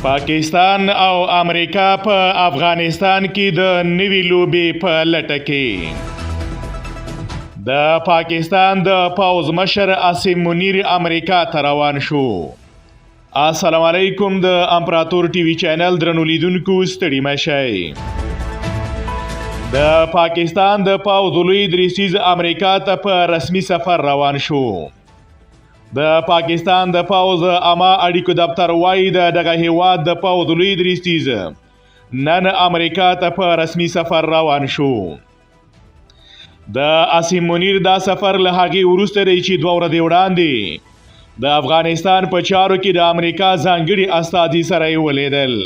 پاکستان او امریکا په افغانستان کې د نوي لوبې په لټه کې. د پاکستان د پوځ مشر عاصم منیر امریکا ته روان شو. السلام علیکم، د امپراتور ټي وي چینل درنو لیدونکو، ستړي مه شئ. د پاکستان د پوځ لوی درستیز امریکا ته په رسمي سفر روان شو. د پاکستان د پوځ عامه اړیکو دفتر وایي، د دغه هیواد د پوځ لوی درستیز نن امریکا ته په رسمي سفر روان شو. د عاصم منیر دا سفر له هغې وروسته دی چې 2 ورځې وړاندې د افغانستان په چارو کې د امریکا ځانګړي استازي سره یې ولیدل.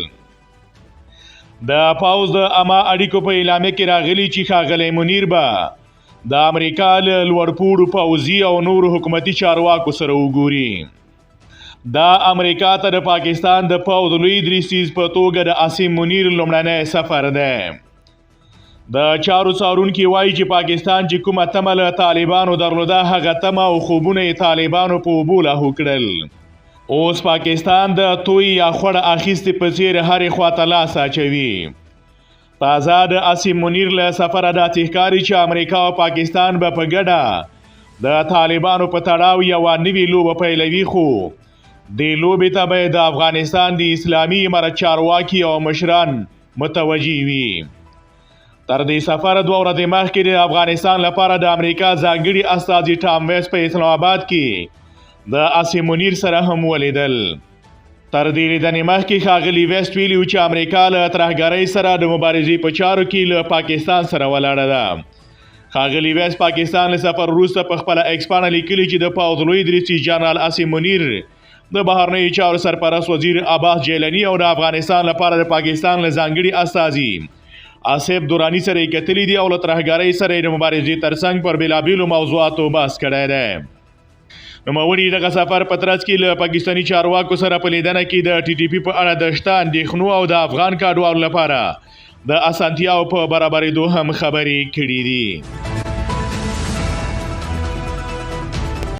د پوځ د عامه اړیکو په اعلامیه کې راغلي چې ښاغلی منیر به د امریکا له لوړپوړو پوځي او نورو حکومتي چارواکو سره وګوري. دا امریکا ته د پاکستان د پوځ لوی درستیز په توګه د عاصم منیر لومړنی سفر دی. د چارو څارونکي وایي چې پاکستان چې کومه تمه له طالبانو درلوده، هغه تمه او خوبونه یې طالبانو په اوبو لاهو کړل. اوس پاکستان د توی یا خړه اخیستې په څیر هرې خواته لاس اچوي. تازه د عاصم منیر له سفره داسې ښکاري چې امریکا او پاکستان به په ګډه د طالبانو په تړاو یوه نوې لوبه پیلوي، خو دې لوبې ته به د افغانستان د اسلامي امارت چارواکي او مشران متوجه وي. تر دې سفر 2 ورځې مخکې د افغانستان لپاره د امریکا ځانګړي استازي ټام ویس په اسلام آباد کې د عاصم منیر سره هم ولیدل. تر دې لیدنې مخکې ښاغلي ویسټ ویلي چې امریکا له ترهګرۍ سره د مبارزې په چارو کې له پاکستان سره ولاړه ده. ښاغلي ویسټ پاکستان له سفر وروسته په خپله ایکس پاڼه لیکلي چې د پوځ لوی درستیز جنرال عاصم منیر، د بهرنیو چارو سرپرست وزیر عباس جیلانی او د افغانستان لپاره د پاکستان له ځانګړي استازي آصف دراني سره یې کتلي دي او له ترهګرۍ سره یې د مبارزې ترڅنګ پر بېلابېلو موضوعاتو بحث کړی دی. نوموړي دغه سفر په ترڅ کې له پاکستاني چارواکو سره په لیدنه کې د ټي ټي پي په اړه د شته اندېښنو او د افغان کډوالو لپاره د اسانتیاو په برابرېدو هم خبرې کړې دي.